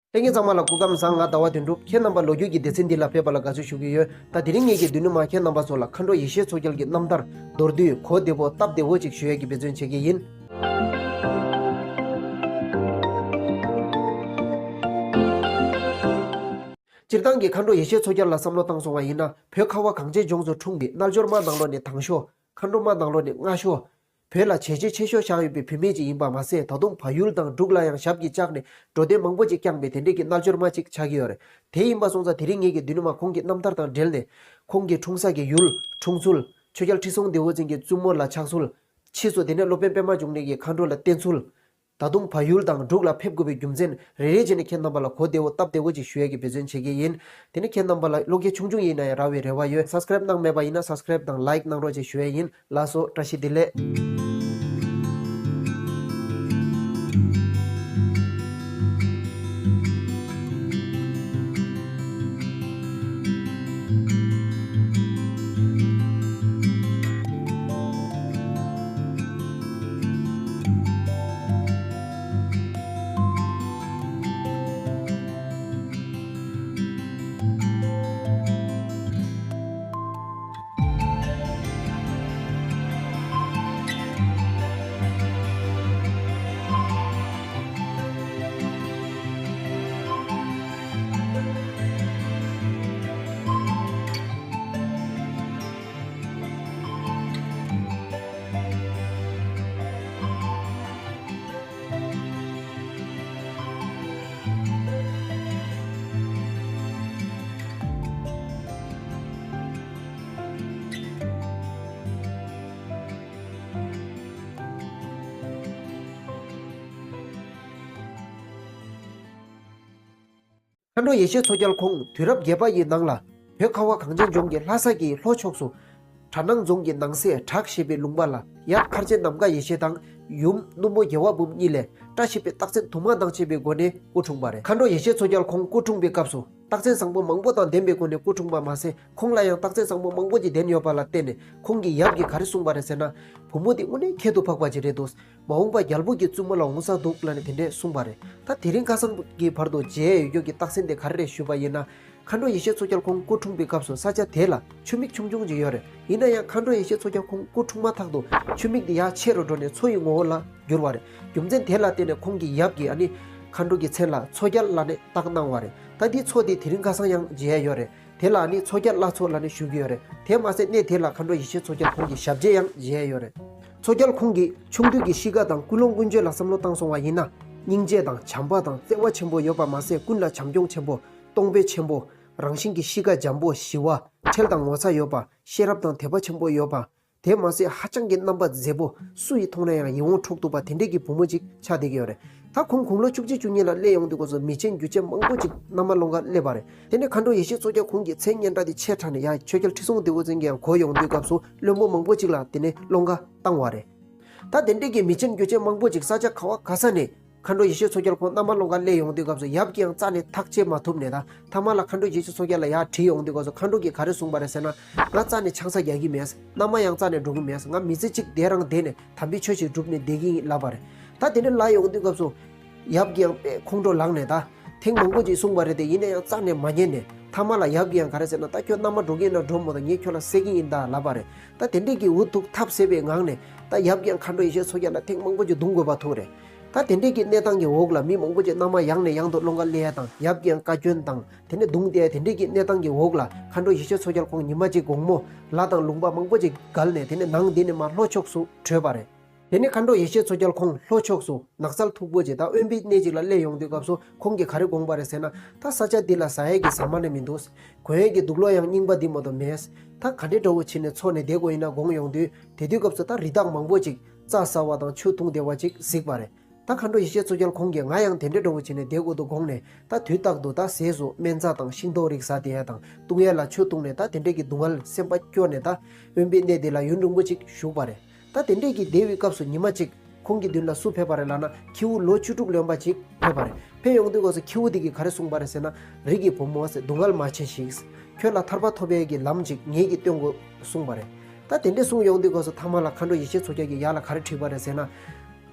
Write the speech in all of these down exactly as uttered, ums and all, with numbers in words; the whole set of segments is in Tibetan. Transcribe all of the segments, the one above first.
ལྷན་རྒྱས་ཚང་མ་ལ་སྐུ་ཁམས་བཟང་། ང་ཟླ་བ་དོན་གྲུབ། ཁྱེད་རྣམ་པ་ལོ་རྒྱུས་ཀྱི་སྡེ་ཚན་འདི་ལ་ཕེབས་པ་ལ་དགའ་བསུ་ཞུ་གི་ཡོད། ད་དེ་རིང་ངེད་ཀྱིས་མདུན་ནས་མར་ཁྱེད་རྣམ་པ་ཚོ་ལ་མཁའ་འགྲོ་ཡེ་ཤེས་མཚོ་རྒྱལ་གྱི་རྣམ་ཐར་མདོར་བསྡུས་གོ་བདེ་པོ་སྟབས་བདེ་པོ་ཅིག་ཞུ་ཡས་ཀྱི་འབད་བརྩོན་བྱེད་ཀྱི་ཡིན། སྤྱིར་བཏང་གི་མཁའ་འགྲོ་ཡེ་ཤེས་མཚོ་རྒྱལ་ལ་བསམ་བློ་བཏང་སོང་བ་ཡིན་ན། བོད་ཁ་བ་གངས་ཅན་ལྗོངས་སུ་འཁྲུངས་པའི་རྣལ་འབྱོར་མ་ནང་ལོགས་ནས་དང་ཤོས། མཁའ་འགྲོ་མ་ནང་ལོགས་ནས་སྔ་ཤོས། བོད་ལ་བྱས་རྗེས་ཆེ་ཤོས་བཞག་ཡོད་པའི་བུད་མེད་ཅིག་ཡིན་པ་མ་ཟད། ད་དུང་བལ་ཡུལ་དང་འབྲུག་ལ་ཡང་ཞབས་ཀྱིས་བཅགས་ནས་འགྲོ་དོན་མང་པོ་ཅིག་བསྐྱངས་པའི་དེ་འདྲས་ཀྱི་རྣལ་འབྱོར་མ་ཅིག་ཆགས་ཀྱི་ཡོད་རེད། དེ་ཡིན་པ་སོང་ཙང་དེ་རིང་ངེད་ཀྱིས་མདུན་ནས་མར་ཁོང་གི་རྣམ་ཐར་དང་འབྲེལ་ནས། ཁོང་གི་འཁྲུངས་ས་གི་ཡུལ། འཁྲུངས་ཚུལ། ཆོས་རྒྱལ་ཁྲི་སྲོང་ལྡེ་བོ་ཅན་གྱི་བཙུན་མོ་ལ་ཆགས་ཚུལ། ཕྱིས་སུ་དེ་ནས་སློབ་དཔོན་པད་མ་འབྱུང་གནས་ཀྱིས་མཁའ་འགྲོ་ལ་བསྟེན་ཚུལ། ད་དུང་བལ་ཡུལ་དང་འབྲུག་ལ་ཕེབས་དགོས་པའི་རྒྱུ་མཚན། རེ་རེ་བྱས་ནས་ཁྱེད་རྣམ་པ་ལ་གོ་བདེ་པོ་སྟབས་བདེ་པོ་ཅིག་ཞུ་ཡས་ཀྱི་འབད་བརྩོན་བྱེད་ཀྱི་ཡིན། དེ་ནས་ཁྱེད་རྣམ་པ་ལ་བློ་སྐྱེད་ཆུང་ཆུང་ཡིན་ན་ཡང་རག་པའི་རེ་བ་ཡོད། སབ་སི་ཀ་རེབ་གནང་མེད་པ་ཡིན་ན་སབ་སི་ཀ་རེབ་དང་ལའིཀ་གནང་རོགས་ཅེས་ཞུ་ཡས་ཡིན། ལགས་སོ། བཀྲ་ཤིས་བདེ་ལེགས། མཁའ་འགྲོ་ཡེ་ཤེས་མཚོ་རྒྱལ་ཁོང་དུས་རབས་བརྒྱད་པ་ཡི་ནང་ལ། བོད་ཁ་བ་གངས་ཅན་ལྗོངས་ཀྱི་ལྷ་ས་གི་ལྷོ་ཕྱོགས་སུ། གྲ་ནང་རྫོང་གི་ནང་གསེས་བྲག་ཞེས་པའི་ལུང་པ་ལ། ཡབ་མཁར་ཆེན་ནམ་མཁའ་ཡེ་ཤེས་དང་། ཡུམ་སྣུམ་པོ་རྒྱལ་བ་འབུམ་གཉིས་ལས། བཀྲ་ཤིས་པའི་རྟགས་མཚན་དུ་མ་དང་བཅས་པའི་སྒོ་ནས་སྐུ་འཁྲུངས་པ་རེད། མཁའ་འགྲོ་ཡེ་ཤེས་མཚོ་རྒྱལ་ཁོང་སྐུ་འཁྲུངས་པའི་སྐབས་སུ། རྟགས་མཚན་བཟང་པོ་མང་པོ་དང་ལྡན་པའི་སྒོ་ནས་སྐུ་འཁྲུངས་པ་མ་ཟད། ཁོང་ལ་ཡང་རྟགས་མཚན་བཟང་པོ་མང་པོ་ཅིག་ལྡན་ཡོད་པ་ལ་བརྟེན་ནས། ཁོང་གི་ཡབ་ཀྱིས་ག་རེ་གསུངས་པ་རེད་ཟེར་ན། བུ་མོ་འདི་དངོས་གནས་ཁྱད་དུ་འཕགས་པ་ཅིག་རེད་འདུག་མ་འོངས་པ་རྒྱལ་པོ་གི་བཙུན་མོ་ལ་འོང་ས་འདུག་ལབ་ནས་དེ་འདྲས་གསུངས་པ་རེད། ད་དེ་རིང་ཁ་སང་གི་བར་དུ་མཇལ་ཡོད་རྒྱུ་གི་རྟགས་མཚན་དེ་ག་རེ་རེད་ཞུས་པ་ཡིན་ན། མཁའ་འགྲོ་ཡེ་ཤེས་མཚོ་རྒྱལ་ཁོང་སྐུ་འཁྲུངས་པའི་སྐབས་སུ་ས་ཆ་དེ་ལ་ཆུ་མིག་ཆུང་ཆུང་ཅིག་ཡོད་རེད། ཡིན་ན་ཡང་མཁའ་འགྲོ་ཡེ་ཤེས་མཚོ་རྒྱལ་ཁོང་སྐུ་འཁྲུངས་མ་ཐག་ཏུ་ཆུ་མིག་དེ་ཡར་ཆེ་རུ་འགྲོ་ནས་མཚོ་ཡི་ངོ་བོ་ལ་གྱུར་བ་རེད། རྒྱུ་མཚན་དེ་ལ་བརྟེན་ནས་ཁོང་གི་ཡབ་ཀྱིས་ཨ་ནི་མཁའ་འགྲོ་གི་མཚན་ལ་མཚོ་རྒྱལ་ལབ་ནས་བཏགས་གནང་བ་རེད། ད་འདིའི་མཚོ་དེ་དེ་རིང་ཁ་སང་ཡང་མཇལ་ཡ་ཡོད་རེད། དེ་ལ་ཨ་ནི་མཚོ་རྒྱལ་བླ་མཚོ་ལབ་ནས་ཞུ་གི་ཡོད་རེད། དེ་མ་ཟད་གནས་དེ་ལ་མཁའ་འགྲོ་ཡེ་ཤེས་མཚོ་རྒྱལ་ཁོང་གི་ཞབས་རྗེས་ཡང་མཇལ་ཡ་ཡོད་རེད། མཚོ་རྒྱལ་ཁོང་གི་ཆུང་དུས་ཀྱི་གཤིས་ཀ་དང་ཀུན་སློང་ཀུན་སྤྱོད་ལ་བསམ་བློ་བཏང་སོང་བ་ཡིན་ན། སྙིང་རྗེ་དང་བྱམས་པ་དང་བརྩེ་བ་ཆེན་པོ་ཡོད་པ་མ་ཟད། ཀུན་ལ་བྱམས་སྐྱོང་ཆེན་པོ། གཏོང་ཕོད་ཆེན་པོ། རང་བཞིན་གྱི་གཤིས་ཀ་འཇམ་པོ་ཞི་བ། ཁྲེལ་དང་ངོ་ཚ་ཡོད་པ། ཤེས་རབ་དང་དད་པ་ཆེན་པོ་ཡོད་པ། དེ་མ་ཟད་ཧ་ཅང་གི་རྣམ་པ་མཛེས་པོ། སུ་ཡིས་མཐོང་ན་ཡང་ཡིད་དབང་འཕྲོག་ཐུབ་པ་དེ་འདྲས་ཀྱི་བུ་མོ་ཅིག་ཆགས་བསྡད་ཀྱི་ཡོད་རེད། ད་ཁོང་དགུང་ལོ་བཅུ་གཅིག་བཅུ་གཉིས་ལ་སླེབས་ཡོང་དུས་སྐབས་སུ་མི་ཆེན་རྒྱུ་ཆེན་མང་པོ་ཅིག་མནའ་མ་སློང་ག་སླེབས་པ་རེད། དེ་ནས་མཁའ་འགྲོ་ཡེ་ཤེས་མཚོ་རྒྱལ་ཁོང་གི་མཚན་སྙན་གྲགས་དེ་ཆེ་དྲགས་ནས་ཡ་ཆོས་རྒྱལ་ཁྲི་སྲོང་ལྡེ་བོ་ཅན་གྱིས་ཡང་གོ་ཡོང་དུས་སྐབས་སུ་བློན་པོ་མང་པོ་ཅིག་ལ་དེ་ནས་སློང་ག་བཏང་བ་རེད། ད་དེ་འདྲས་ཀྱི་མི་ཆེན་རྒྱུ་ཆེན་མང་པོ་ཅིག་ས་ཆ་ག་བ་ག་ས་ནས་མཁའ་འགྲོ་ཡེ་ཤེས་མཚོ་རྒྱལ་ཁོང་མནའ་མ་སློང་ག་སླེབས་ཡོང་དུས་སྐབས་སུ་ཡབ་ཀྱིས་ཡང་རྩ་ནས་ཐག་བཅད་མ་ཐུབ་ནས། ད་མཐའ་མ་ལ་མཁའ་འགྲོ་ཡེ་ཤེས་མཚོ་རྒྱལ་ལ་ཡར་དྲིས་ཡོང་དུས་སྐབས་སུ་མཁའ་འགྲོ་གིས་ག་རེ་གསུངས་པ་རེད་ཟེར་ན། ང་རྩ་ནས་ཆང་ས་རྒྱག་གི་མེད། མནའ་མ་ཡང་རྩ་ནས་འགྲོ་གི་མེད། ང་མི་ཚེ་གཅིག་བསྡད་རང་བསྡད་ནས་དམ་པའི་ཆོས་ཤིག་བསྒྲུབས་ནས་བསྡད་ཀྱི་ཡིན་ལབ་པ་རེད། ད་དེ་འདྲ་ལབ་ཡོང་དུས་སྐབས་སུ། ཡབ་ཀྱིས་ཡང་དཔེ་ཁོང་ཁྲོ་ལངས་ནས་ད། ཐེངས་མང་པོ་ཅིག་གསུངས་པ་རེད་དེ། ཡིན་ན་ཡང་རྩ་ནས་མ་ཉན་ནས། མཐའ་མ་ལ་ཡབ་ཀྱིས་ཡང་ག་རེ་ཟེར་ན། ད་ཁྱོད་མནའ་མ་འགྲོ་གི་ཡིན་ན་འགྲོ་མོ་དང་། ངས་ཁྱོད་ལ་བསད་ཀྱི་ཡིན་ད་ལབ་པ་རེད། ད་དེ་འདྲས་ཀྱི་འུ་ཐུག་ཐབས་ཟད་པའི་ངང་ནས། ད་ཡབ་ཀྱིས་ཡང་མཁའ་འགྲོ་ཡེ་ཤེས་མཚོ་རྒྱལ་ལ་ཐེངས་མང་པོ་ཅིག་རྡུང་དགོས་པ་ཐུག་རེད། ད་དེ་འདྲས་ཀྱི་གནས་སྟངས་ཀྱི་འོག་ལ་མི་མང་པོ་ཅིག་མནའ་མ་ཡང་ནས་ཡང་དུ་སློང་ག་སླེབས་ཡ་དང་། ཡབ་ཀྱིས་ཡང་བཀའ་བཀྱོན་དང་། དེ་ནས་རྡུང་བསྡད་ཡ་དེ་འདྲས་ཀྱི་གནས་སྟངས་ཀྱི་འོག་ལ། མཁའ་འགྲོ་ཡེ་ཤེས་མཚོ་རྒྱལ་ཁོང་ཉི་མ་གཅིག་དགོང་མོ་ལ་དང་ལུང་པ་མང་པོ་ཅིག་བརྒལ་ནས། དེ་ནས་ནང་འདི་ནས་མར་ལྷོ་ཕྱོགས་སུ་བྲོས་པ་རེད། དེ་ནས་མཁའ་འགྲོ་ཡེ་ཤེས་མཚོ་རྒྱལ་ཁོང་ལྷོ་ཕྱོགས་སུ་ནགས་ཚལ་མཐུག་པོ་ཅིག་དང་དབེན་པའི་གནས་ཅིག་ལ་སླེབས་ཡོང་དུས་སྐབས་སུ། ཁོང་གིས་ག་རེ་དགོངས་པ་རེད་ཟེར་ན། ད་ས་ཆ་འདི་ལ་ཟ་ཡས་ཀྱི་ཟ་མ་ནི་མི་འདུག་གོན་ཡས་ཀྱི་དུག་ལོག་ཡང་རྙིང་པ་འདི་མ་གཏོགས་མེད། ད་ག་འདྲའི་འདྲ་བོ་བྱས་ནས་འཚོ་ནས་བསྡད་དགོས་ཡིན་ན་དགོངས་ཡོང་དུས། དེ་དུས་སྐབས་སུ་ད་རི་དྭགས་མང་པོ་ཅིག་རྩྭ་ཟ་བ་དང་ཆུ་འཐུང་བསྡད་པ་ཅིག་གཟིགས་པ་རེད། ད་མཁའ་འགྲོ་ཡེ་ཤེས་མཚོ་རྒྱལ་ཁོང་གིས་ང་ཡང་དེ་འདྲའི་འདྲ་བོ་བྱས་ནས་བསྡད་དགོས་འདུག་དགོངས་ནས། ད་དུས་རྟག་ཏུ་ད་ཟས་སུ་སྨན་རྩྭ་དང་ཤིང་ཏོག་རིགས་ཟ་བསྡད་ཡ་དང་། འཐུང་ཡས་ལ་ཆུ་འཐུང་ནས། ད་དེ་འདྲས་ཀྱི་སྡུག་བསྔལ་སེམས་པ་སྐྱོ་ནས། ད་དབེན་པའི་གནས་དེ་ལ་ཡུན་རིང་པོ་ཅིག་བཞུགས་པ་རེད། ད་དེ་འདྲས་ཀྱི་བསྡད་པའི་སྐབས་སུ་ཉི་མ་གཅིག་ཁོང་གི་མདུན་ལ་སུ་ཕེབས་པ་རེད་ལབ་ན། ཁྱེའུ་ལོ་བཅུ་དྲུག་ལོན་པ་ཅིག་ཕེབས་པ་རེད། ཕེབས་ཡོང་དུས་སྐབས་སུ་ཁྱེའུ་དེ་གིས་ག་རེ་གསུངས་པ་རེད་ཟེར་ན། རིགས་ཀྱི་བུ་མོ་ཟེར། སྡུག་བསྔལ་མ་བྱེད་ཞིག་ཁྱོད་ལ་ཐར་པ་ཐོབ་པའི་གི་ལམ་ཅིག་ངེད་ཀྱིས་སྟོན་དགོས་གསུངས་པ་རེད། ད་དེ་འདྲས་གསུངས་ཡོང་དུས་སྐབས་སུ་མཐའ་མ་ལ་མཁའ་འགྲོ་ཡེ་ཤེས་མཚོ་རྒྱལ་གྱིས་ཡབ་ལ་ག་རེ་དྲིས་པ་རེད་ཟེར་ན།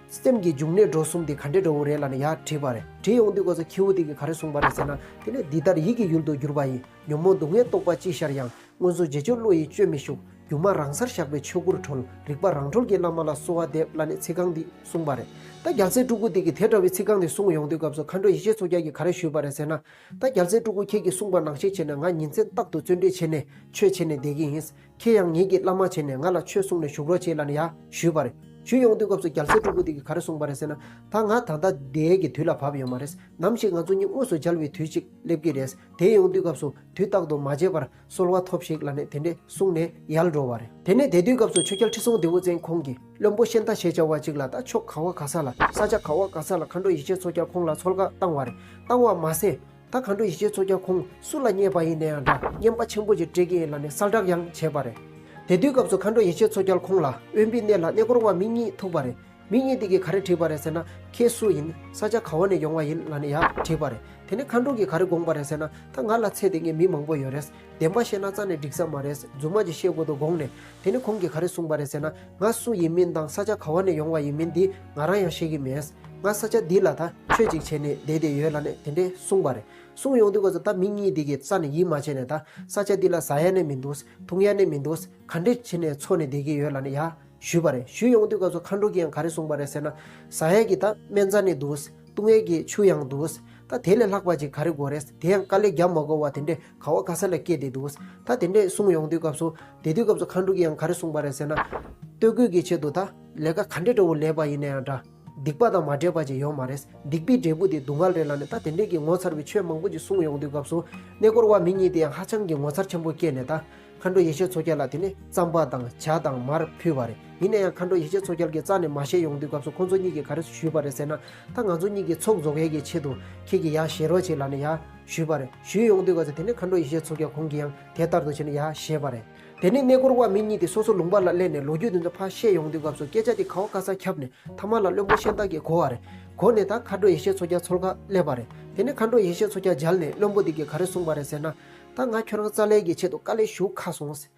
སེམས་ཀྱི་འབྱུང་གནས་འགྲོ་གསུམ་དེ་ག་འདྲ་འདྲ་བོ་རེད་ལབ་ནས་ཡར་དྲིས་པ་རེད། དྲིས་ཡོང་དུས་སྐབས་སུ་ཁྱེའུ་དེ་གིས་ག་རེ་གསུངས་པ་རེད་ཟེར་ན། དེ་ནས་འདི་ལྟར་ཡིད་ཀྱི་ཡུལ་དུ་གྱུར་པ་ཡི། ཉོན་མོངས་སྡུག་བསྔལ་རྟོག་པ་ཅི་ཤར་ཡང་། མངོན་སུམ་རྗེས་གཅོད་བློ་ཡིས་བཅོས་མི་ཤུགས། སྒྱུ་མ་རང་སར་བཞག་པའི་ཆོས་སྐུར་གྲོལ། རིག་པ་རང་གྲོལ་གྱི་བླ་མ་ལ་གསོལ་བ་འདེབས་ལབ་ནས་ཚིག་རྐང་འདི་གསུངས་པ་རེད། ད་རྒྱལ་སྲས་སྤྲུལ་སྐུ་དེ་གིས་དེ་འདྲ་བའི་ཚིག་རྐང་འདི་གསུངས་ཡོང་དུས་སྐབས་སུ་མཁའ་འགྲོ་ཡེ་ཤེས་མཚོ་རྒྱལ་གྱིས་ག་རེ་ཞུས་པ་རེད་ཟེར་ན། ད་རྒྱལ་སྲས་སྤྲུལ་སྐུ་ཁྱེད་ཀྱིས་གསུངས་པ་ནང་བཞིན་བྱས་ནས་ང་ཉིན་མཚན་རྟག་ཏུ་བརྩོན་འགྲུས་བྱས་ནས་ཆོས་བྱས་ནས་བསྡད་ཀྱི་ཡིན། ཁྱེད་ཡང་ངེད་ཀྱི་བླ་མ་བྱས་ནས་ང་ལ་ཆོས་གསུངས་ནས་བཞུགས་རོགས་བྱེད་ལབ་ནས་ཡར་ཞུས་པ་རེད། ཞུས་ཡོང་དུས་སྐབས་སུ་རྒྱལ་སྲས་སྤྲུལ་སྐུ་དེ་གིས་ག་རེ་གསུངས་པ་རེད་ཟེར་ན། ད་ང་ད་ལྟ་བསྡད་ཀྱི་དུས་ལ་བབ་ཡོད་མ་རེད། ནམ་ཞིག་ང་ཚོ་གཉིས་དངོས་སུ་མཇལ་བའི་དུས་ཅིག་སླེབས་ཀྱི་རེད། དེ་ཡོང་དུས་སྐབས་སུ་དུས་རྟག་ཏུ་མ་བརྗེད་པར་གསོལ་བ་ཐོབས་ཤིག་ལབ་ནས་དེ་འདྲས་གསུངས་ནས་ཡར་འགྲོ་བ་རེད། དེ་ནས་དེ་དུས་སྐབས་སུ་ཆོས་རྒྱལ་ཁྲི་སྲོང་ལྡེའུ་བཙན་ཁོང་གིས་བློན་པོ་ཤན་སྟག་ཞེས་བྱ་བ་ཅིག་ལ། ད་ཕྱོགས་ག་བ་ག་ས་ལ། ས་ཆ་ག་བ་ག་ས་ལ་མཁའ་འགྲོ་ཡེ་ཤེས་མཚོ་རྒྱལ་ཁོང་ལ་འཚོལ་ཁ་བཏང་བ་རེད། བཏང་བ་མ་ཟད། ད་མཁའ་འགྲོ་ཡེ་ཤེས་མཚོ་རྒྱལ་ཁོང་སུ་ལ་བསྙད་པ་ཡིན་ན་ཡང་འདྲ། བསྙེན་པ་ཆེན་པོ་ཅིག་སྤྲད་ཀྱི་ཡིན་ལབ་ནས་གསལ་བསྒྲགས་ཡང་བྱས་པ་རེད། དེ་དུས་སྐབས་སུ་མཁའ་འགྲོ་ཡེ་ཤེས་མཚོ་རྒྱལ་ཁོང་ལ་དབེན་པའི་གནས་ལ་གནས་སྐོར་བ་མི་གཉིས་ཐུག་པ་རེད། མི་གཉིས་དེ་གིས་ག་རེ་དྲིས་པ་རེད་ཟེར་ན། ཁྱེད་སུ་ཡིན། ས་ཆ་ག་བ་ནས་ཡོང་བ་ཡིན་ལབ་ནས་ཡར་དྲིས་པ་རེད། དེ་ནས་མཁའ་འགྲོ་གིས་ག་རེ་དགོངས་པ་རེད་ཟེར་ན། ད་ང་ལ་ཚེ་འདི་ངས་མི་མང་པོ་ཡོད་རེད། བདེན་པ་བཤད་ན་རྩ་ནས་འགྲིག་ས་མ་རེད། རྫུན་མ་ཅིག་བཤད་དགོས་འདུག་དགོངས་ནས། དེ་ནས་ཁོང་གིས་ག་རེ་གསུངས་པ་རེད་ཟེར་ན། ང་སུ་ཡིན་མིན་དང་ས་ཆ་ག་བ་ནས་ཡོང་བ་ཡིན་མིན་འདི་ང་རང་ཡང་ཤེས་ཀྱི་མེད། ང་ས་ཆ་འདི་ལ་ད་ཆོས་ཅིག་བྱས་ནས་བསྡད་བསྡད་ཡོད་ལབ་ནས་དེ་འདྲས་གསུངས་པ་རེད། གསུངས་ཡོང་དུས་སྐབས་སུ་ད་མི་གཉིས་དེ་གིས་རྩ་ནས་ཡིད་མ་ཆེས་ནས། ད་ས་ཆ་འདི་ལ་ཟ་ཡ་ནས་མི་འདུག་འཐུང་ཡ་ནས་མི་འདུག་ག་འདྲས་བྱས་ནས་འཚོ་ནས་བསྡད་ཀྱི་ཡོད་ལབ་ནས་ཡར་ཞུས་པ་རེད། ཞུས་ཡོང་དུས་སྐབས་སུ་མཁའ་འགྲོ་གིས་ཡང་ག་རེ་གསུངས་པ་རེད་ཟེར་ན། ཟ་ཡས་ཀྱི་ད་སྨན་རྩྭ་ནི་འདུག་འཐུང་ཡས་ཀྱི་ཆུ་ཡང་འདུག་ད་དེ་ལས་ལྷག་པ་ཅིག་ག་རེ་དགོས་རེད། དེ་ཡང་དཀའ་ལས་རྒྱག་མ་དགོས་པ་དེ་འདྲས་ག་བ་ག་ས་ལ་སྐྱེས་ཏེ་འདུག་ད་དེ་འདྲས་གསུངས་ཡོང་དུས་སྐབས་སུ། དེ་དུས་སྐབས་སུ་མཁའ་འགྲོ་གིས་ཡང་ག་རེ་གསུངས་པ་རེད་ཟེར་ན། ལྟོ་གོས་ཀྱི་ཆེད་དུ་ད་ལས་ཀ་ག་འདྲས་འདྲ་བོ་ལས་པ་ཡིན་ན་ཡང་འདྲ། སྡིག་པ་དང་མ་འདྲེས་པ་ཅིག་ཡོད་མ་རེད། སྡིག་པའི་འབྲས་བུ་དེ་སྡུག་བསྔལ་རེད་ལབ་ནས། ད་དེ་འདྲས་ཀྱི་ངོ་མཚར་བའི་ཆོས་མང་པོ་ཅིག་གསུངས་ཡོང་དུས་སྐབས་སུ། གནས་སྐོར་བ་མི་གཉིས་དེ་ཡང་ཧ་ཅང་གི་ངོ་མཚར་ཆེན་པོ་སྐྱེས་ནས། ད་མཁའ་འགྲོ་ཡེ་ཤེས་མཚོ་རྒྱལ་ལ་དེ་ནས་རྩམ་པ་དང་ཇ་དང་མར་ཕུལ་བ་རེད། ཡིན་ན་ཡང་མཁའ་འགྲོ་ཡེ་ཤེས་མཚོ་རྒྱལ་གྱིས་རྩ་ནས་མ་བཞེས་ཡོང་དུས་སྐབས་སུ་ཁོང་ཚོ་གཉིས་ཀྱིས་ག་རེ་ཞུས་པ་རེད་ཟེར་ན། ད་ང་ཚོ་གཉིས་ཀྱི་ཚོགས་རྫོགས་ཡས་ཀྱི་ཆེད་དུ་ཁྱེད་ཀྱིས་ཡར་བཞེས་རོགས་བྱེད་ལབ་ནས་ཡར་ཞུས་པ་རེད། ཞུས་ཡོང་དུས་སྐབས་སུ་དེ་ནས་མཁའ་འགྲོ་ཡེ་ཤེས་མཚོ་རྒྱལ་ཁོང་གིས་ཡང་དེ་ལྟར་དུ་བྱས་ནས་ཡར་བཞེས་པ་རེད། དེ་ནས་གནས་སྐོར་བ་མི་གཉིས་དེ་སོ་སོ་ལུང་པ་ལ་སླེབས་ནས་ལོ་རྒྱུས་དེ་ཚོ་ཕར་བཤད་ཡོང་དུས་སྐབས་སུ་སྐད་ཆ་དེ་ག་བ་ག་ས་ཁྱབ་ནས། མཐའ་མ་ལ་བློན་པོ་ཤན་སྟག་གིས་གོ་བ་རེད། གོ་ནས་ད་མཁའ་འགྲོ་ཡེ་ཤེས་མཚོ་རྒྱལ་འཚོལ་ག་སླེབས་པ་རེད། དེ་ནས་མཁའ་འགྲོ་ཡེ་ཤེས་མཚོ་རྒྱལ་མཇལ་ནས་བློན་པོ་དེ་གིས་ག་རེ་གསུངས་པ་རེད་ཟེར་ན། ད་ང་ཁྱོད་རང་རྩ་ལས་ཀྱི་ཆེད་དུ་དཀའ་ལས་ཞེ་པོ་ཁག་སོང་།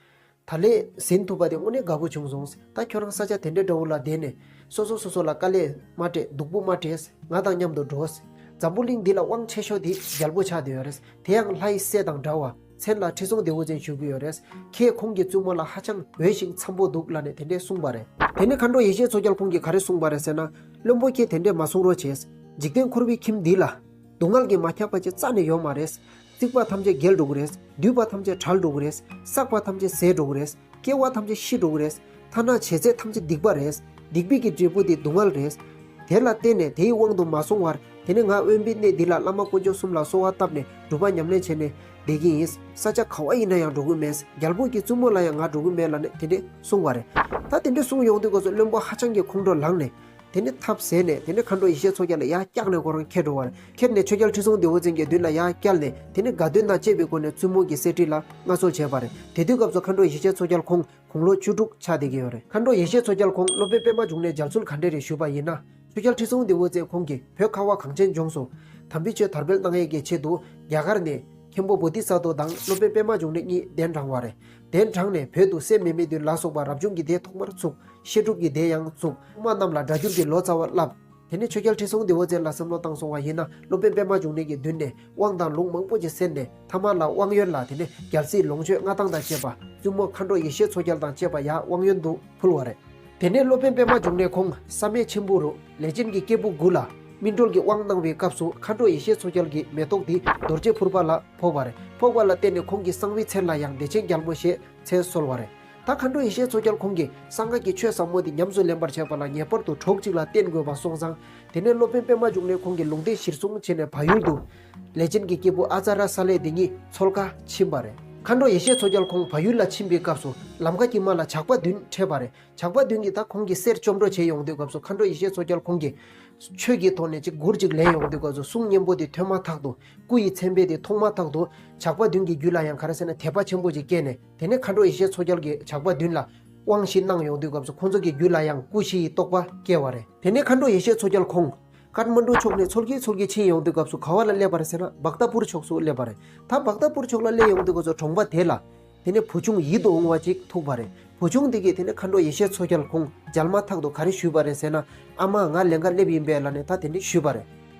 ད་ལས་ཟིན་ཐུབ་པ་དེ་དངོས་གནས་དགའ་པོ་བྱུང་སོང་། ད་ཁྱོད་རང་ས་ཆ་དེ་འདྲའི་འདྲ་བོ་ལ་བསྡད་ནས་སོ་སོ་སོ་སོ་ལ་དཀའ་ལས་མ་སྤྲད། སྡུག་པོ་མ་སྤྲད། ང་དང་མཉམ་དུ་འགྲོ། འཛམ་བུ་གླིང་འདི་ལ་དབང་ཆེ་ཤོས་དེ་རྒྱལ་པོ་ཆགས་བསྡད་ཡོད་རེད། དེ་ཡང་ལྷའི་སྲས་དང་འདྲ་བ། མཚན་ལ་ཁྲི་སྲོང་ལྡེའུ་བཙན་ཞུ་གི་ཡོད་རེད། ཁྱེད་ཁོང་གི་བཙུན་མོ་ལ་ཧ་ཅང་འོས་ཤིང་འཚམ་པོ་འདུག་ལབ་ནས་དེ་འདྲས་གསུངས་པ་རེད། དེ་ནས་མཁའ་འགྲོ་ཡེ་ཤེས་མཚོ་རྒྱལ་ཁོང་གིས་ག་རེ་གསུངས་པ་རེད་ཟེར་ན། བློན་པོ་ཁྱེད་དེ་འདྲས་མ་གསུང་རོགས་བྱེད། འཇིག་རྟེན་འཁོར་བའི་ཁྱིམ་འདི་ལ་སྡུག་བསྔལ་གྱིས་མ་ཁྱབ་པ་ཅིག་རྩ་ནས་ཡོད་མ་རེད། བརྩིགས་པ་ཐམས་ཅད་འགྱེལ་འགྲོ་གི་རེད། བསྡུས་པ་ཐམས་ཅད་བྲལ་འགྲོ་གི་རེད། བསགས་པ་ཐམས་ཅད་ཟད་འགྲོ་གི་རེད། སྐྱེ་བ་ཐམས་ཅད་ཤི་འགྲོ་གི་རེད། ཐ་ན་བྱས་ཚད་ཐམས་ཅད་སྡིག་པ་རེད། སྡིག་པའི་གི་འབྲས་བུ་དེ་སྡུག་བསྔལ་རེད། དེ་ལ་བརྟེན་ནས་དེའི་དབང་དུ་མ་སོང་བར། དེ་ནས་ང་དབེན་པའི་གནས་འདི་ལ་བླ་མ་དཀོན་མཆོག་གསུམ་ལ་གསོལ་བ་བཏབ་ནས་སྒྲུབ་པ་ཉམས་ལེན་བྱས་ནས་བསྡད་ཀྱི་ཡིན། ས་ཆ་ག་བ་ཡིན་ན་ཡང་འགྲོ་གི་མེད། རྒྱལ་པོ་གི་བཙུན་མོ་ལ་ཡང་ང་འགྲོ་གི་མེད་ལབ་ནས་དེ་འདྲས་གསུངས་པ་རེད། ད་དེ་འདྲས་གསུངས་ཡོང་དུས་སྐབས་སུ་བློན་པོ་ཧ་ཅང་གི་ཁོང་ཁྲོ་ལངས་ནས། དེ་ནས་ཐབས་ཟད་ནས་དེ་ནས་མཁའ་འགྲོ་ཡེ་ཤེས་མཚོ་རྒྱལ་ལ་ཡར་བཀྱགས་ནས་ཁོ་རང་ཁྱེར་འགྲོ་བ་རེད། ཁྱེར་ནས་ཆོས་རྒྱལ་ཁྲི་སྲོང་ལྡེའུ་བཙན་གྱི་མདུན་ལ་ཡར་བསྐྱལ་ནས། དེ་ནས་དགའ་སྟོན་དང་བཅས་པའི་སྒོ་ནས་བཙུན་མོ་གི་གསེར་ཁྲི་ལ་མངའ་གསོལ་བྱས་པ་རེད། དེ་དུས་སྐབས་སུ་མཁའ་འགྲོ་ཡེ་ཤེས་མཚོ་རྒྱལ་ཁོང་དགུང་ལོ་བཅུ་དྲུག་ཆགས་བསྡད་ཀྱི་ཡོད་རེད། མཁའ་འགྲོ་ཡེ་ཤེས་མཚོ་རྒྱལ་ཁོང་སློབ་དཔོན་པད་མ་འབྱུང་གནས་མཇལ་ཚུལ་ག་འདྲས་རེད་ཞུས་པ་ཡིན་ན། ཆོས་རྒྱལ་ཁྲི་སྲོང་ལྡེའུ་བཙན་ཁོང་གིས་བོད་ཁ་བ་གངས་ཅན་ལྗོངས་སུ་དམ་པའི་ཆོས་དར་སྤེལ་གནང་ཡས་ཀྱི་ཆེད་དུ་རྒྱ་གར་ནས་མཁན་པོ་བོ་དྷི་ས་ཏྭ་དང་སློབ་དཔོན་པད་མ་འབྱུང་གནས་གཉིས་གདན་དྲངས་པ་རེད། གདན་དྲངས་ནས་བོད་དུ་སད་མི་མི་བདུན་ལ་སོགས་པ་རབ་བྱུང་གི་སྡེ་ཐོག་མར་བཙུགས། བཤད་སྒྲུབ་ཀྱི་སྡེ་ཡང་བཙུགས། སློབ་མ་རྣམས་ལ་སྒྲ་བསྒྱུར་གྱི་ལོ་ཙཱ་བ་བསླབས། དེ་ནས་ཆོས་རྒྱལ་ཁྲི་སྲོང་ལྡེའུ་བཙན་ལ་བསམ་བློ་བཏང་སོང་བ་ཡིན་ན། སློབ་དཔོན་པད་མ་འབྱུང་གནས་ཀྱི་མདུན་ནས་དབང་དང་ལུང་མང་པོ་ཅིག་གསན་ནས། མཐའ་མ་ལ་དབང་ཡོན་ལ་དེ་ནས་རྒྱལ་སྲིད་ལོངས་སྤྱོད་མངའ་ཐང་དང་བཅས་པ། བཙུན་མོ་མཁའ་འགྲོ་ཡེ་ཤེས་མཚོ་རྒྱལ་དང་བཅས་པ་ཡར་དབང་ཡོན་དུ་ཕུལ་བ་རེད། དེ་ནས་སློབ་དཔོན་པད་མ་འབྱུང་གནས་ཁོང་བསམ་ཡས་མཆིམས་ཕུ་རུ་ལས་ཅན་གྱི་སྐྱེས་བུ་དགུ་ལ་སྨིན་གྲོལ་གྱི་དབང་གནང་བའི་སྐབས་སུ། མཁའ་འགྲོ་ཡེ་ཤེས་མཚོ་རྒྱལ་གྱི་མེ་ཏོག་དེ་རྡོ་རྗེ་ཕུར་པ་ལ་ཕོག་པ་རེད། ཕོག་པ་ལ་བརྟེན་ནས་ཁོང་གི་གསང་བའི་མཚན་ལ་ཡང་བདེ་ཆེན་རྒྱལ་མོ་ཞེས་མཚན་གསོལ་བ་རེད། ད་མཁའ་འགྲོ་ཡེ་ཤེས་མཚོ་རྒྱལ་ཁོང་གིས་གསང་སྔགས་ཀྱི་ཆོས་ཟབ་མོ་དེ་ཉམས་སུ་ལེན་པར་བྱེད་པ་ལ་ངེས་པར་དུ་གྲོགས་གཅིག་ལ་བསྟེན་དགོས་པ་སོང་ཙང་། དེ་ནས་སློབ་དཔོན་པད་མ་འབྱུང་གནས་ཁོང་གིས་ལུང་བསྟན་གཞིར་བཟུང་བྱས་ནས་བལ་ཡུལ་དུ་ལས་ཅན་གྱི་སྐྱེས་བུ་ཨ་ཙ་ར་ས་ལེ་དེ་གཉིས་འཚོལ་ག་ཕྱིན་པ་རེད། མཁའ་འགྲོ་ཡེ་ཤེས་མཚོ་རྒྱལ་ཁོང་བལ་ཡུལ་ལ་ཕྱིན་པའི་སྐབས་སུ་ལམ་ཁ་དཀྱིལ་མ་ལ་ཇག་པ་བདུན་འཕྲད་པ་རེད། ཇག་པ་བདུན་གྱིས་ད་ཁོང་གི་གསེར་བཅོམ་འཕྲོ་བྱས་ཡོང་དུས་སྐབས་སུ། མཁའ་འགྲོ་ཡེ་ཤེས་མཚོ་རྒྱལ་ཁོང་གིས་ཆོས་ཀྱི་ཐོག་ནས་ཅིག་མགུར་ཅིག་ལེན་ཡོང་དུས་སྐབས་སུ། གསུང་སྙན་པོ་དེ་ཐོས་མ་ཐག་ཏུ། སྐུ་ཡི་མཚན་དཔེ་དེ་མཐོང་མ་ཐག་ཏུ། ཇག་པ་བདུན་གྱི་རྒྱུད་ལ་ཡང་ག་རེ་ཟེར་ན་དད་པ་ཆེན་པོ་ཅིག་སྐྱེས་ནས། དེ་ནས་མཁའ་འགྲོ་ཡེ་ཤེས་མཚོ་རྒྱལ་གྱིས་ཇག་པ་བདུན་ལ་དབང་བཞི་གནང་ཡོང་དུས་སྐབས་སུ། ཁོང་ཚོ་གི་རྒྱུད་ལ་ཡང་སྐུ་བཞི་ཡི་རྟོགས་པ་སྐྱེ་བ་རེད། དེ་ནས་མཁའ་འགྲོ་ཡེ་ཤེས་མཚོ་རྒྱལ་ཁོང་ཀཏ་མན་ཌུ་ཕྱོགས་ནས་འཚོལ་གྱིན་འཚོལ་གྱིན་ཕྱིན་ཡོང་དུས་སྐབས་སུ། ག་བ་ལ་སླེབས་པ་རེད་ཟེར་ན། བྷག་ཏ་པུར་ཕྱོགས་སུ་སླེབས་པ་རེད། ད་བྷག་ཏ་པུར་ཕྱོགས་ལ་སླེབས་ཡོང་དུས་སྐབས་སུ། གྲོང་པ་དེ་ལ་དེ་ནས་བུ་ཆུང་ཡིད་དུ་འོང་བ་ཅིག་ཐུག་པ་རེད། བུ་ཆུང་དེ་གིས་དེ་ནས་མཁའ་འགྲོ་ཡེ་ཤེས་མཚོ་རྒྱལ་ཁོང་མཇལ་མ་ཐག་ཏུ་ག་རེ་ཞུས་པ་རེད་ཟེར་ན། ཨ་མ་ང་ལེན་ག་སླེབས་ཡིན་པས་ལབ་ནས་ད་དེ་འདྲ་ཞུས་པ་རེད།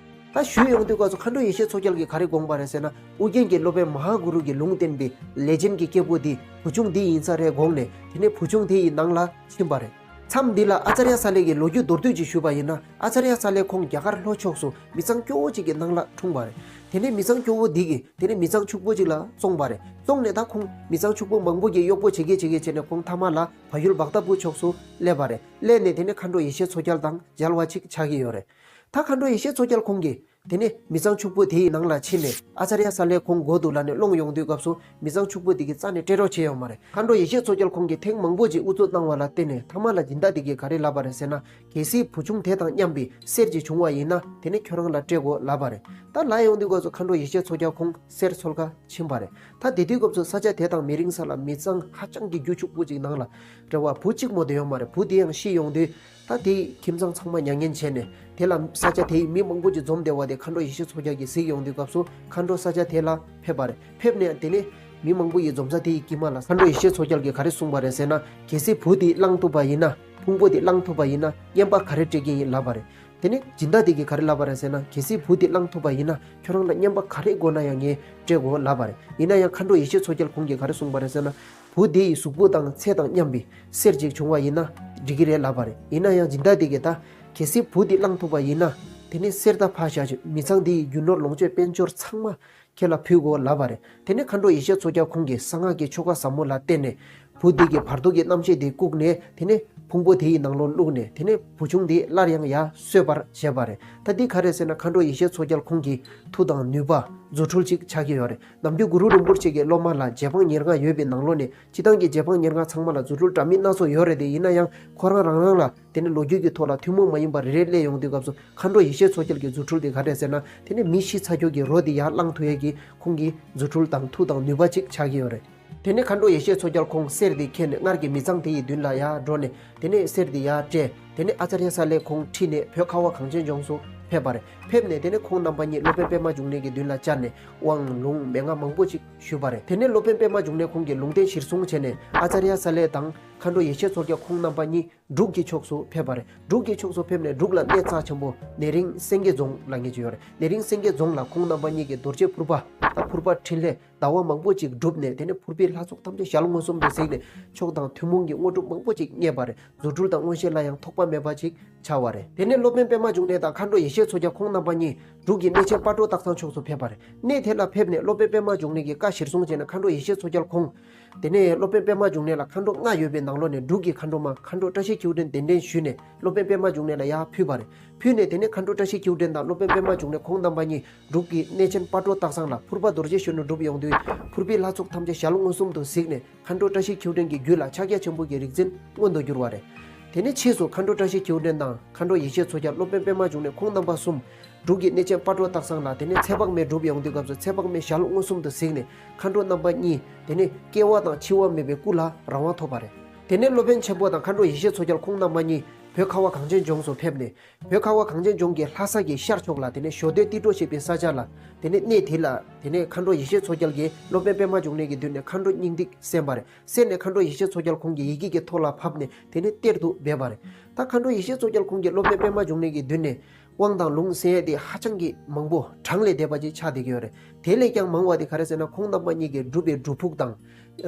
ད་ཞུས་ཡོང་དུས་སྐབས་སུ་མཁའ་འགྲོ་ཡེ་ཤེས་མཚོ་རྒྱལ་གྱིས་ག་རེ་དགོངས་པ་རེད་ཟེར་ན། ཨུ་རྒྱན་གྱི་སློབ་དཔོན་མ་ཧཱ་གུ་རུ་གི་ལུང་བསྟན་པའི་ལས་ཅན་གྱི་སྐྱེས་བུ་འདི་བུ་ཆུང་འདི་ཡིན་ས་རེད་དགོངས་ནས། དེ་ནས་བུ་ཆུང་དེ་ཡི་ནང་ལ་ཕྱིན་པ་རེད། མཚམས་འདི་ལ་ཨ་ཙརྱ་ས་ལེ་གིས་ལོ་རྒྱུས་མདོར་བསྡུས་ཅིག་ཞུས་པ་ཡིན་ན། ཨ་ཙརྱ་ས་ལེ་ཁོང་རྒྱ་གར་ལྷོ་ཕྱོགས་སུ་མི་ཚང་སྐྱོ་བོ་ཅིག་གི་ནང་ལ་འཁྲུངས་པ་རེད། དེ་ནས་མི་ཚང་སྐྱོ་བོ་འདི་གིས་དེ་ནས་མི་ཚང་ཕྱུག་པོ་ཅིག་ལ་བཙོངས་པ་རེད། བཙོངས་ནས་ད་ཁོང་མི་ཚང་ཕྱུག་པོ་མང་པོ་གིས་གཡོག་པོ་བྱེད་གི་བྱེད་གི་བྱས་ནས་ཁོང་མཐའ་མ་ལ་བལ་ཡུལ་བྷག་ཏ་པུར་ཕྱོགས་སུ་སླེབས་པ་རེད། སླེབས་ནས་དེ་ནས་མཁའ་འགྲོ་ཡེ་ཤེས་མཚོ་རྒྱལ་དང་མཇལ་བ་ཅིག་ཆགས་ཀྱི་ཡོད་རེད། ད་མཁའ་འགྲོ་ཡེ་ཤེས་མཚོ་རྒྱལ་ཁོང་གིས་དེ་ནས་མི་ཚང་ཕྱུག་པོ་དེ་ཡི་ནང་ལ་ཕྱིན་ནས་ཨ་ཙརྱ་ས་ལེ་ཁོང་མགོ་འདུག་ལབ་ནས་སློང་ཡོང་དུས་སྐབས་སུ་མི་ཚང་ཕྱུག་པོ་དེ་གིས་རྩ་ནས་སྤྲད་རོགས་བྱས་ཡོད་མ་རེད། མཁའ་འགྲོ་ཡེ་ཤེས་མཚོ་རྒྱལ་ཁོང་གིས་ཐེངས་མང་པོ་ཅིག་ཨུ་ཚུགས་བཏང་བ་ལ་བརྟེན་ནས་མཐའ་མ་ལ་སྦྱིན་བདག་དེ་གིས་ག་རེ་ལབ་པ་རེད་ཟེར་ན། གལ་སྲིད་བུ་ཆུང་དེ་དང་མཉམ་པའི་གསེར་ཅིག་བྱུང་བ་ཡིན་ན་དེ་ནས་ཁྱོད་རང་ལ་སྤྲད་དགོས་ལབ་པ་རེད། ད་ལབ་ཡོང་དུས་སྐབས་སུ་མཁའ་འགྲོ་ཡེ་ཤེས་མཚོ་རྒྱལ་ཁོང་གསེར་འཚོལ་ག་ཕྱིན་པ་རེད། ད་དེ་དུས་སྐབས་སུ་ས་ཆ་དེ་དང་མི་རིང་ས་ལ་མི་ཚང་ཧ་ཅང་གི་རྒྱུ་ཕྱུག་པོ་ཅིག་ནང་ལ་རེད་བ། བུ་གཅིག་མོ་དེ་ཡོད་མ་རེད། བུ་དེ་ཡང་ཤི་ཡོང་དུས། ད་དེའི་ཁྱིམ་ཚང་ཚང་མ་མྱ་ངན་བྱས་ནས་དེ་ལ་ས་ཆ་དེའི་མི་མང་པོ་ཅིག་འཛོམས་བསྡད་པ་དེ་མཁའ་འགྲོ་ཡེ་ཤེས་མཚོ་རྒྱལ་གྱིས་གཟིགས་ཡོང་དུས་སྐབས་སུ་མཁའ་འགྲོ་ས་ཆ་དེ་ལ་ཕེབས་པ་རེད། ཕེབས་ནས་དེ་ནས་མི་མང་པོ་ཡིས་འཛོམས་ས་དེའི་དཀྱིལ་མ་ལ་མཁའ་འགྲོ་ཡེ་ཤེས་མཚོ་རྒྱལ་གྱིས་ག་རེ་གསུངས་པ་རེད་ཟེར་ན། གལ་སྲིད་བུ་དེ་བླངས་ཐུབ་པ་ཡིན་ན། ཕུང་པོ་དེ་བླངས་ཐུབ་པ་ཡིན་ན་རྔན་པ་ག་རེ་སྤྲད་ཀྱི་ཡིན་ལབ་པ་རེད། དེ་ནས་སྦྱིན་བདག་དེ་གིས་ག་རེ་ལབ་པ་རེད་ཟེར་ན། གལ་སྲིད་བུ་དེ་བླངས་ཐུབ་པ་ཡིན་ན་ཁྱོད་རང་ལ་རྔན་པ་ག་རེ་དགོས་ན་ཡང་ངས་སྤྲད་དགོས་ལབ་པ་རེད། ཡིན་ན་ཡང་མཁའ་འགྲོ་ཡེ་ཤེས་མཚོ་རྒྱལ་ཁོང་གིས་ག་རེ་གསུངས་པ་རེད་ཟེར་ན། བུ་དེ་ཡི་གཟུགས་པོ་དང་ཚེ་དང་མཉམ་པའི་གསེར་ཅིག་བྱུང་བ་ཡིན་ན་འགྲིག་གི་རེད་ལབ་པ་རེད། ཡིན་ན་ཡང་སྦྱིན་བདག་དེ་གིས་ད་གལ་སྲིད་བུ་དེ་བླངས་ཐུབ་པ་ཡིན་ན་དེ་ནས་གསེར་ད་ཕར་བཞག་བྱས། མི་ཚང་དེ་ཡི་རྒྱུ་ནོར་ལོངས་སྤྱོད་དཔལ་འབྱོར་ཚང་མ་ཁྱེད་ལ་ཕུལ་དགོས་ལབ་པ་རེད། དེ་ནས་མཁའ་འགྲོ་ཡེ་ཤེས་མཚོ་རྒྱལ་ཁོང་གིས་གསང་སྔགས་ཀྱི་ཆོ་ག་ཟབ་མོ་ལ་བརྟེན་ནས་བུ་དེ་གི་བར་དོ་གི་རྣམ་ཤེས་དེ་བཀུག་ནས། དེ་ནས་ཕུང་པོ་དེ་ཡི་ནང་ལོགས་བླུགས་ནས། དེ་ནས་བུ་ཆུང་དེ་སླར་ཡང་ཡར་གསོས་པར་བྱས་པ་རེད། ད་འདི་ག་རེ་ཟེར་ན། མཁའ་འགྲོ་ཡེ་ཤེས་མཚོ་རྒྱལ་ཁོང་གི་མཐུ་དང་ནུས་པ་རྫུ་འཕྲུལ་ཅིག་ཆགས་ཀྱི་ཡོད་རེད། ནམ་རྒྱུན་གུ་རུ་རིན་པོ་ཆེ་གི་སློབ་མ་ལ་རྗེ་འབངས་ཉེར་ལྔ་ཡོད་པའི་ནང་ལོགས་ནས་སྤྱིར་བཏང་གི་རྗེ་འབངས་ཉེར་ལྔ་ཚང་མ་ལ་རྫུ་འཕྲུལ་འདྲ་མིན་སྣ་ཚོགས་ཡོད་རེད་དེ། ཡིན་ན་ཡང་ཁོ་རང་རང་རང་ལ་དེ་ནས་ལོ་རྒྱུས་ཀྱི་ཐོག་ལ་ཐུན་མོང་མ་ཡིན་པ་རེ་རེ་སླེབས་ཡོང་དུས་སྐབས་སུ། མཁའ་འགྲོ་ཡེ་ཤེས་མཚོ་རྒྱལ་གྱི་རྫུ་འཕྲུལ་དེ་ག་རེ་ཟེར་ན། དེ་ནས་མི་ཤི་ཚར་རྒྱུ་གི་རོ་དེ་ཡར་བླངས་ཐུབ་ཡས་ཀྱི་ཁོང་གི་རྫུ་འཕྲུལ་དང་མཐུ་དང་ནུས་པ་ཅིག་ཆགས་ཀྱི་ཡོད་རེད། དེ་ནས་མཁའ་འགྲོ་ཡེ་ཤེས་མཚོ་རྒྱལ་ཁོང་གསེར་དེ་ཁྱེར་ནས་སྔར་གྱི་མི་ཚང་དེ་ཡི་མདུན་ལ་ཡར་འགྲོ་ནས། དེ་ནས་གསེར་དེ་ཡར་སྤྲད། དེ་ནས་ཨ་ཙརྱ་ས་ལེ་ཁོང་ཁྲིད་ནས་བོད་ཁ་བ་གངས་ཅན་ལྗོངས་སུ་ཕེབས་པ་རེད། ཕེབས་ནས་དེ་ནས་ཁོང་རྣམ་པ་གཉིས་སློབ་དཔོན་པདྨ་འབྱུང་གནས་ཀྱི་མདུན་ལ་བཅར་ནས་དབང་ལུང་མན་ངག་མང་པོ་ཅིག་ཞུས་པ་རེད། དེ་ནས་སློབ་དཔོན་པདྨ་འབྱུང་གནས་ཁོང་གིས་ལུང་བསྟན་གཞིར་བཟུང་བྱས་ནས་ཨ་ཙརྱ་ས་ལེ་དང་མཁའ་འགྲོ་ཡེ་ཤེས་མཚོ་རྒྱལ་ཁོང་རྣམ་པ་གཉིས་འབྲུག་གི་ཕྱོགས་སུ་ཕེབས་པ་རེད། འབྲུག་གི་ཕྱོགས་སུ་ཕེབས་ནས་འབྲུག་ལ་གནས་རྩ་ཆེན་པོ་ནེ་རིང་སེང་གེ་རྫོང་ལབ་མཁན་ཅིག་ཡོད་རེད། ནེ་རིང་སེང་གེ་རྫོང་ལ་ཁོང་རྣམ་པ་གཉིས་ཀྱིས་རྡོ་རྗེ་ཕུར་པ། ད་ཕུར་པ་འཕྲིན་ལས་ཟླ་བ་མང་པོ་ཅིག་བསྒྲུབས་ནས། དེ་ནས་ཕུར་པའི་ལྷ་ཚོགས་ཐམས་ཅད་ཞལ་མངོན་སུམ་དུ་གཟིགས་ནས་མཆོག་དང་ཐུན་མོང་གི་དངོས་གྲུབ་མང་པོ་ཅིག་བརྙེས་པ་རེད། རྫུ་འཕྲུལ་དང་མངོན་ཤེས་ལ་ཡང་ཐོགས་པ་མེད་པ་ཅིག་ཆགས་པ་རེད། དེ་ནས་སློབ་དཔོན་པདྨ་འབྱུང་གནས་དང་མཁའ་འགྲོ་ཡེ་ཤེས་མཚོ་རྒྱལ་ཁོང་རྣམ་པ་གཉིས་འབྲུག་གི་གནས་ཆེན་སྤ་གྲོ་སྟག་ཚང་ཕྱོགས་སུ་ཕེབས་པ་རེད། གནས་དེ་ལ་ཕེབས་ནས་སློབ་དཔོན་པདྨ་འབྱུང་གནས་ཀྱི་བཀའ་གཞིར་བཟུང་བྱས་ནས་མཁའ་འགྲོ་ཡེ་ཤེས་མཚོ་རྒྱལ་ཁོང་། དེ་ནས་སློབ་དཔོན་པདྨ་འབྱུང་གནས་ལ་མཁའ་འགྲོ་ལྔ་ཡོད་པའི་ནང་ལོགས་ནས་འབྲུག་གི་མཁའ་འགྲོ་མ་མཁའ་འགྲོ་བཀྲ་ཤིས་ཁྱེའུ་ཕྲན་གདན་འདྲེན་ཞུས་ནས་སློབ་དཔོན་པདྨ་འབྱུང་གནས་ལ་ཡར་ཕུལ་བ་རེད། ཕུལ་ནས་དེ་ནས་མཁའ་འགྲོ་བཀྲ་ཤིས་ཁྱེའུ་ཕྲན་དང་སློབ་དཔོན་པདྨ་འབྱུང་གནས་ཁོང་རྣམ་པ་གཉིས་འབྲུག་གི་གནས་ཆེན་སྤ་གྲོ་སྟག་ཚང་ལ་ཕུར་པ་རྡོ་རྗེ་གཞོན་ནུ་བསྒྲུབས་ཡོང་དུས། ཕུར་པའི་ལྷ་ཚོགས་ཐམས་ཅད་ཞལ་མངོན་སུམ་དུ་གཟིགས་ནས། མཁའ་འགྲོ་བཀྲ་ཤིས་ཁྱེའུ་ཕྲན་གྱི་རྒྱུད་ལ་ཕྱག་རྒྱ་ཆེན་པོ་གི་རིག་འཛིན་མངོན་དུ་གྱུར་བ་རེད། དེ་ནས་ཕྱིས་སུ་མཁའ་འགྲོ་བཀྲ་ཤིས་ཁྱེའུ་ཕྲན་དང་མཁའ་འགྲོ་ཡེ་ཤེས་མཚོ་རྒྱལ་སློབ་དཔོན་པདྨ་འབྱུང་གནས་ཁོང་རྣམ་པ་གསུམ། འབྲུག་གི་གནས་ཆེན་སྤ་གྲོ་སྟག་ཚང་ལ་དེ་ནས་ཚེ་དཔག་མེད་བསྒྲུབས་ཡོང་དུས་སྐབས་སུ་ཚེ་དཔག་མེད་ཞལ་མངོན་སུམ་དུ་གཟིགས་ནས་མཁའ་འགྲོ་རྣམ་པ་གཉིས་དེ་ནས་སྐྱེ་བ་དང་འཆི་བ་མེད་པའི་སྐུ་ལ་རང་དབང་ཐོབ་པ་རེད། དེ་ནས་སློབ་དཔོན་ཆེན་པོ་དང་མཁའ་འགྲོ་ཡེ་ཤེས་མཚོ་རྒྱལ་ཁོང་རྣམ་པ་གཉིས་བོད་ཁ་བ་གངས་ཅན་ལྗོངས་སུ་ཕེབས་ནས། བོད་ཁ་བ་གངས་ཅན་ལྗོངས་ཀྱི་ལྷ་ས་གི་ཤར་ཕྱོགས་ལ་དེ་ནས་ཞོ་སྟོད་ཏི་ཏྲོ་ཞེས་པའི་ས་ཆ་ལ། དེ་ནས་གནས་དེ་ལ་དེ་ནས་མཁའ་འགྲོ་ཡེ་ཤེས་མཚོ་རྒྱལ་གྱིས་སློབ་དཔོན་པདྨ་འབྱུང་གནས་ཀྱི་མདུན་ནས་མཁའ་འགྲོ་སྙིང་ཐིག་གསན་པ་རེད། གསན་ནས་མཁའ་འགྲོ་ཡེ་ཤེས་མཚོ་རྒྱལ་ཁོང་གིས་ཡི་གེ་གི་ཐོག་ལ་ཕབ་ནས་དེ་ནས་གཏེར་དུ་སྦས་པ་རེད། ད་མཁའ་འགྲོ་ཡེ་ཤེས་མཚོ་རྒྱལ་ཁོང་གིས་སློབ་དཔོན་པདྨ་འབྱུང་གནས་ཀྱི་མདུན་ནས་དབང་དང་ལུང་གསན་ཡས་དེ་ཧ་ཅང་གི་མང་པོ་གྲངས་ལས་འདས་པ་ཅིག་ཆགས་བསྡད་ཀྱི་ཡོད་རེད། དེ་ལས་ཀྱང་མང་བ་དེ་ག་རེ་ཟེར་ན། ཁོང་རྣམ་པ་གཉིས་ཀྱིས་བསྒྲུབས་པའི་སྒྲུབ་ཕུག་དང་།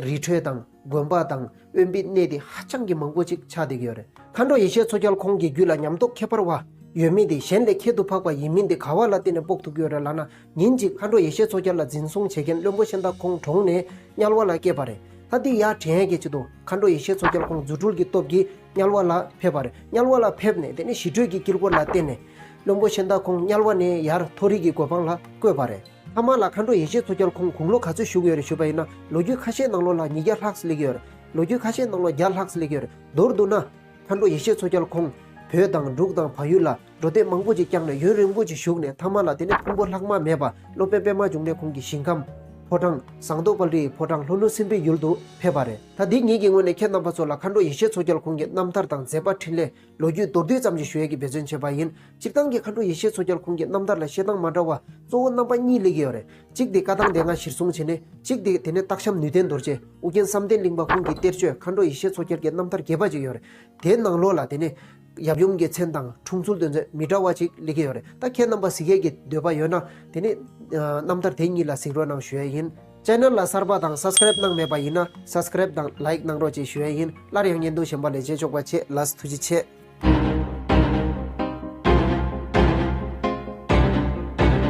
རི་ཁྲོད་དང་། དགོན་པ་དང་། དབེན་པའི་གནས་དེ་ཧ་ཅང་གི་མང་པོ་ཅིག་ཆགས་བསྡད་ཀྱི་ཡོད་རེད། མཁའ་འགྲོ་ཡེ་ཤེས་མཚོ་རྒྱལ་ཁོང་གི་རྒྱུད་ལ་ཉམས་རྟོགས་ཁྱད་པར་བ་ཡོད་མིན་དེ། གཞན་ལས་ཁྱད་དུ་འཕགས་པ་ཡིན་མིན་དེ་ག་བ་ལ་བརྟེན་ནས་དཔོག་ཐུབ་ཀྱི་ཡོད་རེད་ལབ་ན། ཉིན་གཅིག་མཁའ་འགྲོ་ཡེ་ཤེས་མཚོ་རྒྱལ་ལ་འཛིན་བཟུང་བྱེད་མཁན་བློན་པོ་ཤན་སྟག་ཁོང་གྲོངས་ནས་དམྱལ་བ་ལ་སྐྱེས་པ་རེད། ད་འདི་ཡར་དྲན་ཡས་ཀྱི་ཆེད་དུ་མཁའ་འགྲོ་ཡེ་ཤེས་མཚོ་རྒྱལ་ཁོང་རྫུ་འཕྲུལ་གྱི་སྟོབས་ཀྱིས་དམྱལ་བ་ལ་ཕེབས་པ་རེད། དམྱལ་བ་ལ་ཕེབས་ནས་དེ་ནས་ཞི་ཁྲོའི་གི་དཀྱིལ་འཁོར་ལ་བརྟེན་ནས་བློན་པོ་ཤན་སྟག་ཁོང་དམྱལ་བ་ནས་ཡར་མཐོ་རིས་ཀྱི་གོ་འཕང་ལ་བཀོད་པ་རེད། ཐ་མ་ལ་མཁའ་འགྲོ་ཡེ་ཤེས་མཚོ་རྒྱལ་ཁོང་དགུང་ལོ་ག་ཚོད་བཞུགས་ཡོད་རེད་ཞུས་པ་ཡིན་ན། ལོ་རྒྱུས་ཁ་ཤས་ནང་ལོགས་ལ་ཉིས་བརྒྱ་ལྷག་སླེབས་ཀྱི་ཡོད་རེད། ལོ་རྒྱུས་ཁ་ཤས་ནང་ལོགས་བརྒྱ་ལྷག་སླེབས་ཀྱི་ཡོད་རེད། མདོར་བསྡུ་ན། མཁའ་འགྲོ་ཡེ་ཤེས་མཚོ་རྒྱལ་ཁོང་བོད་དང་འབྲུག་དང་བལ་ཡུལ་ལ་འགྲོ་སྡོད་མང་པོ་ཅིག་བསྐྱངས་ནས་ཡུན་རིང་པོ་ཅིག་བཞུགས་ནས། ཐ་མ་ལ་དེ་ནས་ཕུང་པོ་ལྷག་མ་མེད་པ་སློབ་དཔོན་པདྨ་འབྱུང་གནས་ཁོང་གི་ཞིང་ཁམས་ ཕོ་བྲང་ཟངས་མདོག་དཔལ་རིའི་ཕོ་བྲང་ལྷོ་ནུབ་སྲིན་པོའི་ཡུལ་དུ་ཕེབས་པ་རེད། ད་འདི་ངེད་ཀྱི་ངོས་ནས་ཁྱེད་རྣམ་པ་ཚོ་ལ་མཁའ་འགྲོ་ཡེ་ཤེས་མཚོ་རྒྱལ་ཁོང་གི་རྣམ་ཐར་དང་མཛད་པ་འཕྲིན་ལས་ལོ་རྒྱུས་མདོར་བསྡུས་ཙམ་ཞིག་ཞུ་ཡས་ཀྱི་འབད་བརྩོན་བྱས་པ་ཡིན། སྤྱིར་བཏང་གི་མཁའ་འགྲོ་ཡེ་ཤེས་མཚོ་རྒྱལ་ཁོང་གི་རྣམ་ཐར་ལ་བཤད་སྟངས་མ་འདྲ་བ་གཙོ་བོ་རྣམ་པ་གཉིས་སླེབས་ཀྱི་ཡོད་རེད། གཅིག་དེ་བཀའ་ཐང་སྡེ་ལྔ་གཞིར་བཟུང་བྱས་ནས། གཅིག་དེ་དེ་ནས་སྟག་ཤམ་ནུས་ལྡན་རྡོ་རྗེ་ཨུ་རྒྱན་བསམ་གཏན་གླིང་པ་ཁོང་གི་གཏེར་ཆོས་མཁའ་འགྲོ་ཡེ་ཤེས་མཚོ་རྒྱལ་གྱི་རྣམ་ཐར་རྒྱས་པ་ཅིག་ཡོད་རེད། དེའི་ནང་ལོགས་ལ་དེ་ནས་ཡབ་ཡུམ་གྱི་མཚན་དང་འཁྲུངས་ཚུལ་དོན་ཚན་མི་འདྲ་བ་ཅིག་སླེབས་ཀྱི་ཡོད་རེད། ད་ཁྱེད་རྣམ་པ་གཟིགས་ཡས་ཀྱི་འདོད་པ་ཡོད་ན། དེ་ནས་ཨ་རྣམ་ཐར་དེ་གཉིས་ལ་གཟིགས་རོགས་གནང་ཞུ་ཡས་ཡིན། ཆེ་ནལ་ལ་གསར་པ་དང་སབ་སི་ཀ་རེབ་གནང་མེད་པ་ཡིན་ན་སབ་སི་ཀ་རེབ་དང་ལའིཀ་གནང་རོགས་ཅེས་ཞུ་ཡས་ཡིན། སླར་ཡང་བརྙན་ཐུང་གཞན་པ་ལ་མཇལ་ཆོག་པ་བྱེད། ལགས་སོ། ཐུགས་རྗེ་ཆེ།